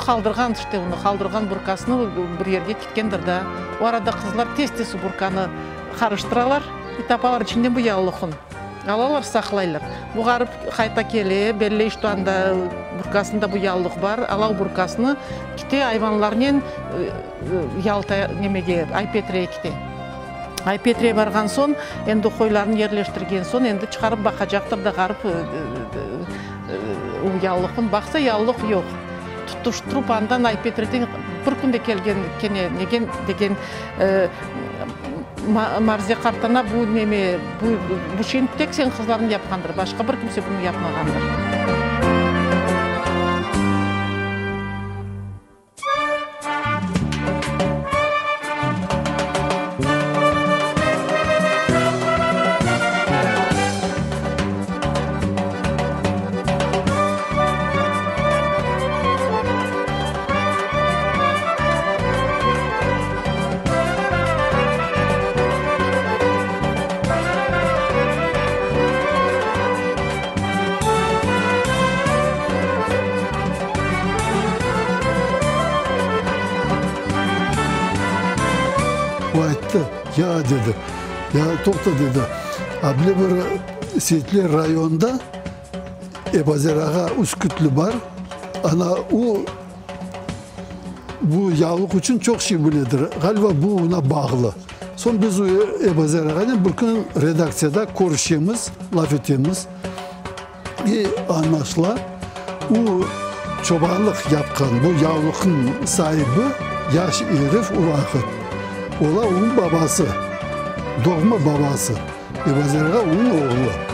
qaldırğan işte onı, qaldırğan burkasını bir yerge ketkendir da. O arada qızlar tez-tez o burkanı qarıştıralar i tapalar içinden bu yavluqnı. Alalar, saqlaylar. Bu ğarip qayta kele, belley, şto anda burkasında bu yavluq bar, ala o burkasını, kite ayvanlarnen Yalta nemege, Ay-Petreye kite. Ay-Petreye barğan soñ, endi qoylarnı yerleştirgen soñ, endi çıqarıp baqacaqtır da ğarip o yavluqnı. Baqsa, yavluq yoq. Tutuştırıp andan Ay-Petreden bir künde kelgen kene, negen degen, Marziye qartana bu neme, bu, bu şeyni tek seniñ qızlarıñ yapqandır, başqa bir kimse bunı yapmağandır. O ayttı, Ya, dedi, ya, toqta, dedi, a bile bir Seyitler rayonında Ebazer ağa Üskütlü bar, ana o bu yağlıq içün çoq şey biledir, ğaliba bu oña bağlı. Soñ biz o Ebazer ağanen bir kün redaktsiyada körüşemiz, laf etemiz. İ añlaşıla, o çobanlıq yapqan bu yavluqnıñ saibi yaş erif o vaqıt. Ola onıñ babası, doğma babası, Ebazer ağa onıñ oğlu.